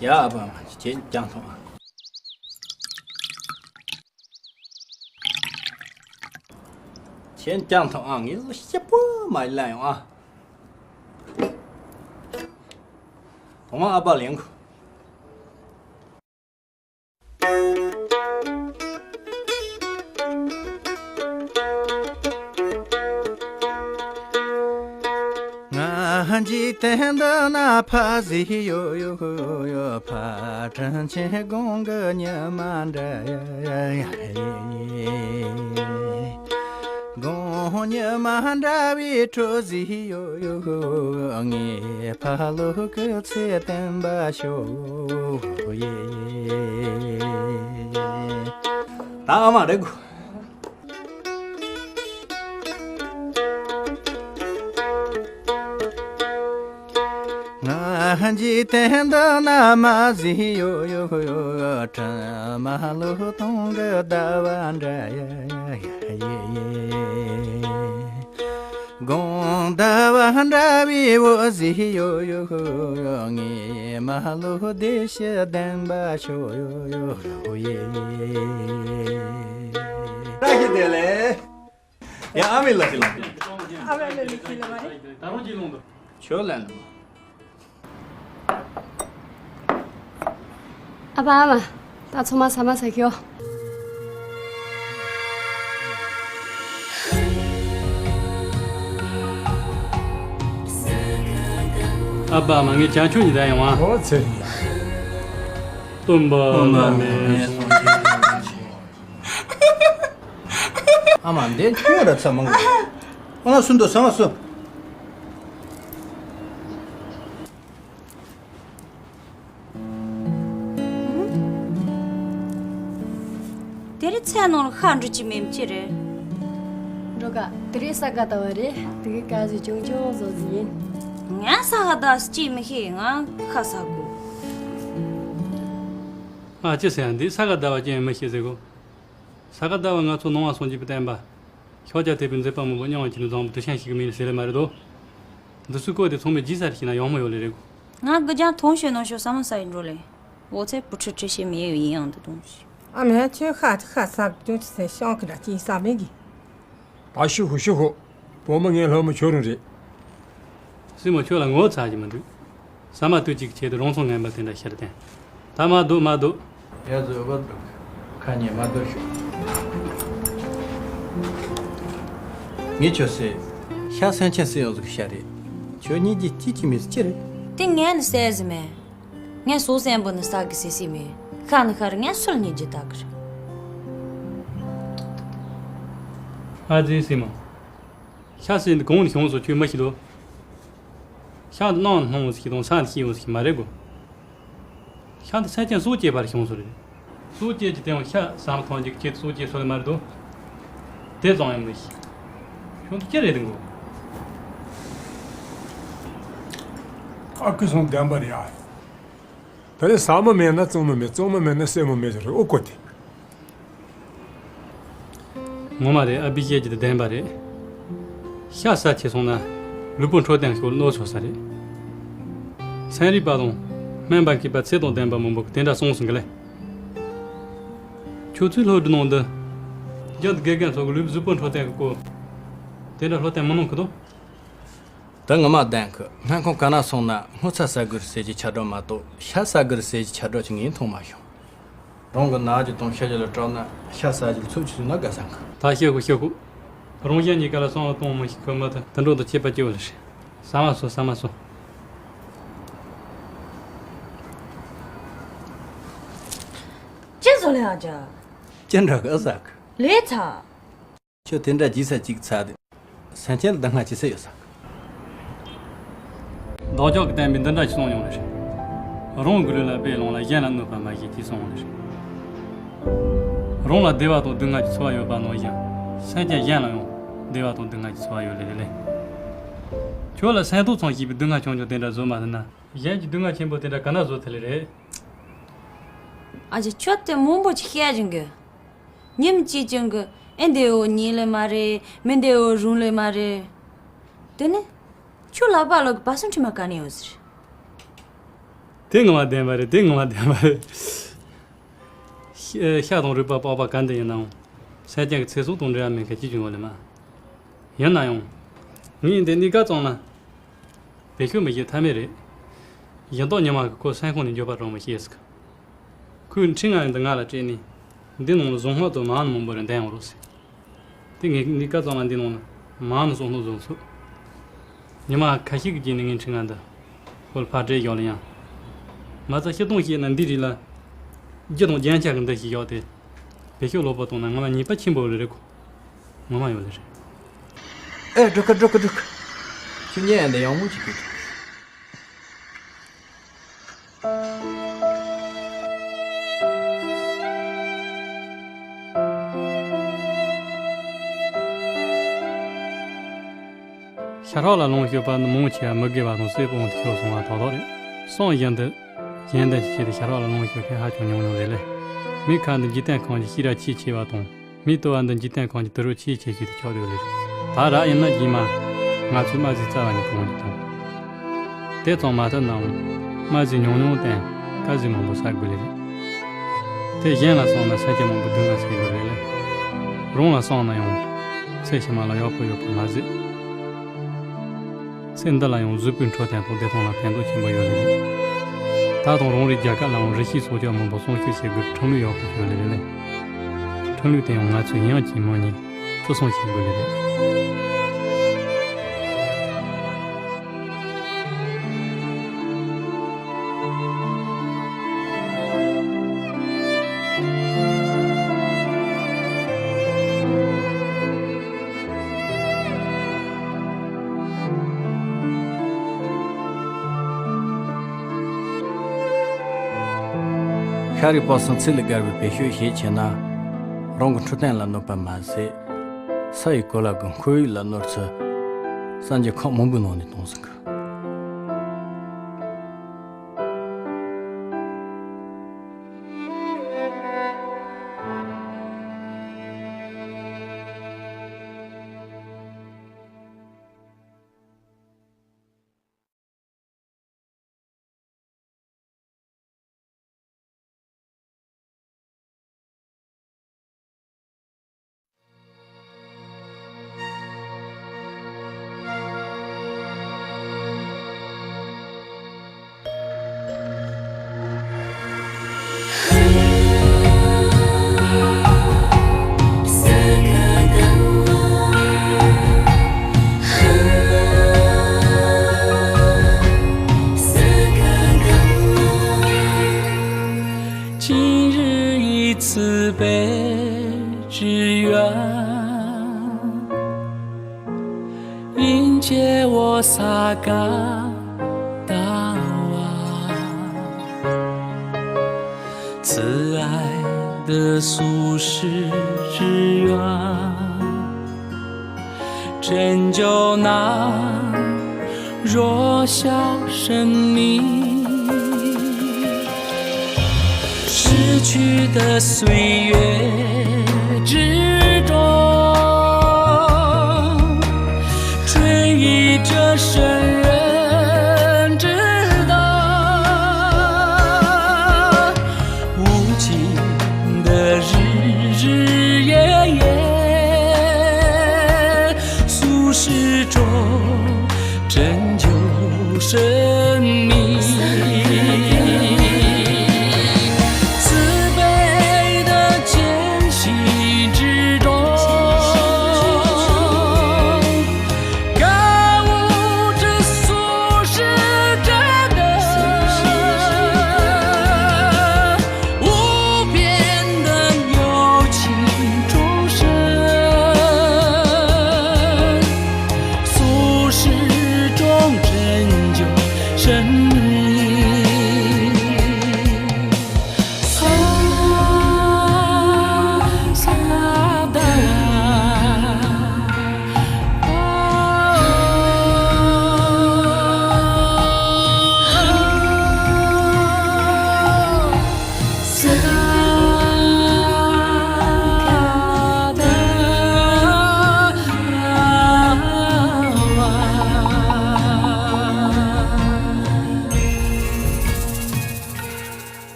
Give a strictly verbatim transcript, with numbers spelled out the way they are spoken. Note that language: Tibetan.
ཡ་ཨ་ཕ་མ་ཁྱེད་ཀྱང་ཐོངས་ཨ། ཁྱེད་ཀྱང་ཐོངས་ཨ། ངས་ལོ་ཤེད་པོ་མ་ལ་ཡོང་ཨ། ཐོངས་མ་ཨ་ཕ་ལེན་གོ། ང་འཇིག་རྟེན་འདི་ན་ཕ་ཟིག་ཡོད་ཡོད། ཕ་དྲིན་ཆེན་དགུང་གི་ཉི་མ་འདྲ་ཡ་ཡ་ཡ། དགུང་ཉི་མ་འདྲ་བའི་གྲོགས་ཟིག་ཡོད་ཡོད། ངའི་ཕ་ལོ་སྐུ་ཚེ་བརྟན་པ་ཤོག་ཡེ། ད་ཨ་མ་རེད་གོ། ང་འཇིག་རྟེན་འདི་ན་མ་ཟིག་ཡོད་ཡོད་ཡོད། དྲིན་མ་ལོ་སྟོང་གི་ཟླ་བ་འདྲ་ཡ་ཡ་ཡ་ཡེ། དགུང་ཟླ་བ་འདྲ་བའི་བུ་ཟིག་ཡོད་ཡོད། ངའི་མ་ལོ་བདེ་སྐྱིད་ལྡན་པ་ཤོག་ཡོད་ཡོད་ཡེ། བཀྲ་ཤིས་བདེ་ལེགས། ཡ་ཨ་མའི་ལག་ཤི་ལོང་། ཨ་མའི་ལག་ཤི་ལོང་། ད་རུང་ཅི་ལོང་དུ། ཁྱོད་ལན་ལོང་། ཨ་ཕ་ཨ་མ། ད་ཚང་མ་ཟ་མ་ཟ་ཁྱོ། ཨ་ཕ་ཨ་མ། ངས་བྱང་ཆུབ་ཉི་ཟླ་ཡོང་བ། ཨོ་ཚེ་རིང་། སྟོན་པ་སྟོན་པ་མེད། ཨ་མ་འདི་ཁྱོད་ར་ཚ་མང་གི། ཨ་མ་སུ་འདུག་ཟ་མ་སུ། དེ་རིང་ཚལ་ནང་ལ་ཤ་འགྲོ་གི་མེད་ཅི་རེད། འགྲོ་ག་དེ་རིང་ས་ག་ཟླ་བ་རེད། དེ་གི་ག་ཟི་ཅུང་ཅུང་བཟོ་ཟི་ཡིན། ང་ས་ག་ཟླ་བ་ཅི་མི་ཤེས། ང་ཤ་ཟ་དགོས། ང་ཅི་ཟེར་ཡང་འདི་ས་ག་ཟླ་བ་ཅི་ཡང་མི་ཤེས་ཟེར་གོ། ས་ག་ཟླ་བ་ང་ཚོ་ནང་བ་སངས་རྒྱས་པའི་བསྟན་པ། ཤཱཀྱ་ཐུབ་པའི་མཛད་པ་མང་པོ་མྱང་བ་ཅན་བཟང་པོ་དུ་ཤན་ཞིག་གི་མིང་ལ་ཟེར་ལེ་མ་རེད་དོ། འདི་ཚོའི་སྐོར་དེ་ཚང་མས་རྗེས་ས་རེ་ཤེས་ན་ཡོང་མི་ཡོད་ལེ་རེད་གོ། ང་དགུ་རྒྱང་ཐོང་ཤོད་ནང་ཤོད་ས་མ་ས་ཡིན་འགྲོ་ལེ། འོ་ཚེ་བུ་ཁྲི་ཁྲི་ཤེས་མི་ཡོད་ཡིན་ཡང་འདི་དོན་ཞིག་ཨ་མས་ཁྱོད་ཤ་ཤ་ཟ་གི་ཅུང་ཅི་ཟེར་ཤང་གི་ར་ཅི་ཟ་མེད་གི། ད་ཤི་ཧུ་ཤི་ཧུ། བུ་མོ་ངའི་ལྷ་མོ་ཁྱོད་རང་རེད། སྲིང་མོ་ཁྱོད་ལ་ངོ་ཚ་གི་མི་འདུག་ཟ་མ་དུས་གཅིག་གི་ཆེད་དུ་རང་སྲོག་ངན་པ་དེ་འདྲ་ཤར་བསྟན། ད་མ་སྡོད་མ་སྡོད། ཡ་ཟོ་བ་འདུག་ཁ་ཉན་མ་སྡོད་ཤོག་ངས་ཁྱོད་ཟེར། ཤ་སེམས་ཅན་སུ་ཡོང་ཟིག་ཤ་རེད། ཁྱོད་གཉིས་ཀྱི་གཅིག་གཅིག་མི་ཟིག་ཅི་རེད། དེ་ངས་ནི་ཟེར་ཟི་མེད། ངས་སོ་སེམས་པོ་ནི་ས་གི་སེ་སི་མེད། ཤ་ནི་ཤ་རེད། ངས་སུལ་ཉིད་ཀྱི་ད་གི་རེད། ཨ་ཙི་སྲིང་མོ། ཤ་ཟེར་འདི་གང་ནས་བྱུང་སོང་ཁྱོད་མི་ཤེས་དོ། ཤ་འདི་ནང་སྣང་ཟིག་དང་ས་འདི་ཤེས་ཡོང་ཟིག་མ་རེད་གོ། ཤ་འདི་སེམས་ཅན་སྲོག་བཅད་པར་བྱུང་སོང་རེད། སྲོག་བཅད་ཀྱི་དེ་ཡང་ཤ་ཟ་མ་ཐང་ཅིག་བཅད་སྲོག་བཅད་སྲོག་ལ་མ་རེད་དོ། དེ་ཙང་ཡང་མི་ཤེས། ཁྱོད་འདི་ཅི་རེད་འདི་གོ། ཨ་ཁུ་སོང་བདེན་པ་རེད་ཨ། ད་ནི་ཟ་མོ་མེད་ན་བཙོང་མོ་མེད། བཙོང་མོ་མེད་ན་སྲེ་མོ་མེད་ཟེར་ཨོ་ཀོ་དེ། ངོ་མ་རེད། ཨ་བི་བཤད་ཀྱི་དེ་བདེན་པ་རེད། ཤ་ཟ་ཆེ་སོང་ན་ལུས་པོ་འཕྲོད་བསྟེན་སྐོར་གནོད་ཆོག་ས་རེད། ཚན་རིག་པ་དང་སྨན་པ་མཁས་པ་ཚད་དང་ལྡན་པ་མང་པོ་གི་དེ་འདྲ་གསུངས་སོང་གི་ལེ། ཁྱོད་ཚོའི་སློབ་གྲྭ་ནང་འདི་རྒྱུན་དུ་དགེ་རྒན་ཚོ་གི་ལུས་པོ་གཟུགས་པོ་འཕྲོད་བསྟེན་གི་སྐོར་དེ་འདྲ་སློབ་སྟོན་མི་གནང་གི་འདུག་ད་ངོ་མ་བདེན་གི། སྨན་ཁང་ག་ན་སོང་ན་སྔོ་ཚལ་ཟ་དགོས་རེད་ཟེར་གྱི་ཁྱབ་བསྒྲགས་མ་གཏོགས་ཤ་ཟ་དགོས་རེད་ཟེར་གྱི་ཁྱབ་བསྒྲགས་ཅིག་ངས་མཐོང་མ་བྱུང་། རང་གི་ནག་ཅིག་དང་ཤ་ཅིག་ལ་སྐྲག་ན་ཤ་ཟ་རྒྱུ་ལ་ཚུར་ཅིག་བཟོས་ན་དགའ་ས་འགའ། ད་ཤི་ཁུ་ཤི་ཁུ། རང་གཞན་གཉིས་ཀ་ལ་བསམ་བློ་གཏོང་མི་ཤེས་ཁུ་མི་ཐུབ། དུད་འགྲོ་དང་ཁྱད་པར་ཅི་ཡོད་ལ་རེད། ཟ་མ་ཟོ། ཟ་མ་ཟོ། ཅི་བཟོ་ལེ་ཨ་ཅག་ཅི་འདྲ་གི་ཨ་ཟ་གི། ལས་ཚ། ཁྱོད་དེ་འདྲ་རྗེས་ས་གཅིག་ཚ་དེ། སེམས་ཅན་ལ་སྡུག་བསྔལ་ཅི་ཟེར་ཡོད་ས། བདག་ཅག་གི་བསྟན་པས་འདི་འདྲ་ཞིག་གསུངས་ཡོང་བ་རེད། རང་གི་ལུས་ལ་དཔེ་ལོངས་ལ་གཞན་ལ་གནོད་པ་མ་བྱེད་ཅེས་གསུངས་ཡོང་བ་རེད། རང་ལ་བདེ་བ་དང་སྡུག་བསྔལ་གྱི་ཚོར་བ་ཡོད་པ་ནང་བཞིན་སེམས་ཅན་གཞན་ལ་ཡང་བདེ་བ་དང་སྡུག་བསྔལ་གྱི་ཚོར་བ་ཡོད་ལེ་རེད་ལེ། ཁྱོད་ལ་སེམས་ཐོག་ཚང་ཞེས་པའི་སྡུག་བསྔལ་ཆུང་ཆུང་དེ་འདྲ་བཟོ་མ་ཐུབ་ན་གཞན་གྱི་སྡུག་བསྔལ་ཆེན་པོ་དེ་འདྲ་ག་ན་བཟོ་ཐུབ་ལེ་རེད། ཨ་ཅེ་ཁྱོད་དེ་མང་པོ་ཅིག་བཤད་ཀྱིན་གི། ཉིན་གཅིག་ཀྱང་གི་ཨེ་འདི་འོ་ཉིན་ལས་མ་རེད། མི་འདི་འོ་རུང་ལས་མ་རེད། དེ་ནི་ཁྱོད་ལག་པ་ལོག་གི་བ་སུ་ཁྲི་མ་ག་ནས་ཡོད་ཟེར། དེ་ངོ་མ་བདེན་པ་རེད། དེ་ངོ་མ་བདེན་པ་རེད། ཤ་ཤ་དང་རུས་པ་པགས་པ་ག་འདྲ་ཡིན་ནའང་། སེམས་ཅན་གྱི་ཚེ་སྲོག་དང་འབྲེལ་བ་མེད་མཁན་ཅི་བྱུང་བ་ལས་མ། ཡིན་ན་ཡང་། ངས་འདི་གཉིས་ཀ་བཙོང་ན། བེད་སྤྱོད་མི་བྱེད་ཐབས་མེད་རེད། ཡིན་མདོག་ཉི་མ་གི་ཁོ་སེམས་ཁོང་ནས་འགྱོད་པ་དྲག་མོ་བྱས་ཟིག་ཁོས་འཕྲིན་ངན་འདི་ང་ལ་སྤྲད་ནས། འདི་ནང་ལ་གཟུངས་སྔགས་དང་མ་ཎི་མང་པོ་རེ་འདོན་ཡོང་རོགས་ཟེར། དེ་ངས་འདི་ཀ་ཙམ་ལ་འདི་ནང་ལ་མ་ཎི་གསུང་ལྷུག་བཟོ་ཚུགས། ཉི་མ་ཁ་ཤས་ཀྱི་རྗེས་ནས་ངས་འཕྲིན་ངན་འདི་ཁོ་ལ་ཕར་སྤྲད་བཞག་ལ་ཡང་། མ་རྩ་སྤྱིར་བཏང་བཤད་ན་འདི་རིགས་ལ་རྒྱུ་དང་རྒྱན་ཆ་གི་འདི་ཞིག་བཞག་སྟེ། བེད་སྤྱོད་ལོག་པ་བཏང་ན་ང་ལ་ཉེས་པ་ཆེན་པོ་རེད་རེད་གོ། ངོ་མ་ཡོད་ལེ་རེད། ཨེ། འགྲོ་གི་འགྲོ་གི་འགྲོ་གི་ཁྱོད་ཉལ་ཡ་འདི་ཡག་མོ་ཅིག་གི། ཤ་ཁྲག་ལ་ལོངས་སྤྱོད་པ་ནི་མང་ཆེ་བ་མི་དགེ་བ་དང་སྲེད་པ་དབང་དུ་ཤོར་སོང་བ་ཏག་ཏག་རེད། སོང་བཞིན་དུ། གཞན་དོན་གྱི་ཆེད་དུ་ཤ་ཁྲག་ལ་ལོངས་སྤྱོད་མཁན་ཧ་ཅང་ཉུང་ཉུང་རེད་ལེ། མི་ཁ་འདི་འཇིག་རྟེན་ཁམས་ཀྱི་ཤེས་རབ་ཆེས་ཆེ་བ་དང་། མི་ལྟོ་བ་འདི་འཇིག་རྟེན་ཁམས་ཀྱི་དུད་འགྲོ་ཆེས་ཆེ་ཤོས་དེ་ཆགས་བསྡད་ཡོད་ལེ་རེད། ད་རག་ཡིན་ན་རྗེས་མ་ང་ཚོས་རྨ་རྫས་རྩ་བ་ནས་གང་ཡང་གཏོང་། དེ་ཙམ་མ་ཐུབ་ནའང་རྨ་རྫས་ཉུང་ཉུང་བསྟེན། དཀར་ཟས་མང་པོ་ཟ་དགོས་ལེ་རེད། དེ་གཞན་ལ་སོང་ན་སེམས་ཅན་མང་པོ་སྡུག་བསྔལ་སེལ་དགོས་ལེ་རེད། རང་ལ་སོང་ན་ཡང་ཚེ་ཕྱི་མ་ལ་ཡག་པོ་ཡོད་པ་མ་ཟད། ཚེ་འདི་ལ་ཡང་གཟུགས་པོའི་འཕྲོད་བསྟེན་དང་བདེ་ཐང་ལ་ཕན་ཐོགས་ཆེན་པོ་ཡོད་རེད། ད་དུང་རང་རེའི་རྒྱལ་ཁབ་ལའང་རི་སྐྱེས་སྲོག་ཆགས་མང་པོ་སྲུང་སྐྱོབ་བྱེད་དགོས་པའི་ཁྲིམས་ལུགས་ཡག་པོ་ཡོད་ལེ་རེད། ཁྲིམས་ལུགས་དེ་ཡང་ང་ཚོས་ཡང་གཅིག་མིན་གཉིས་བརྩི་སྲུང་བྱེད་དགོས་ལེ་རེད། ཤ་རུས་པགས་གསུམ་ཚིལ་ལས་བརྒལ་བའི་བེད་སྤྱོད་བྱེད་ཆེ་ན། རང་གི་འཕྲོད་བསྟེན་ལ་གནོད་པ་མ་ཟད། ས་ཡི་གོ་ལ་གི་ཁོར་ཡུག་ལ་གནོད་ཚུལ་སངས་རྒྱས་ཁག་མང་པོའི་ནང་ནས་གཏོང་ཟིན་གི།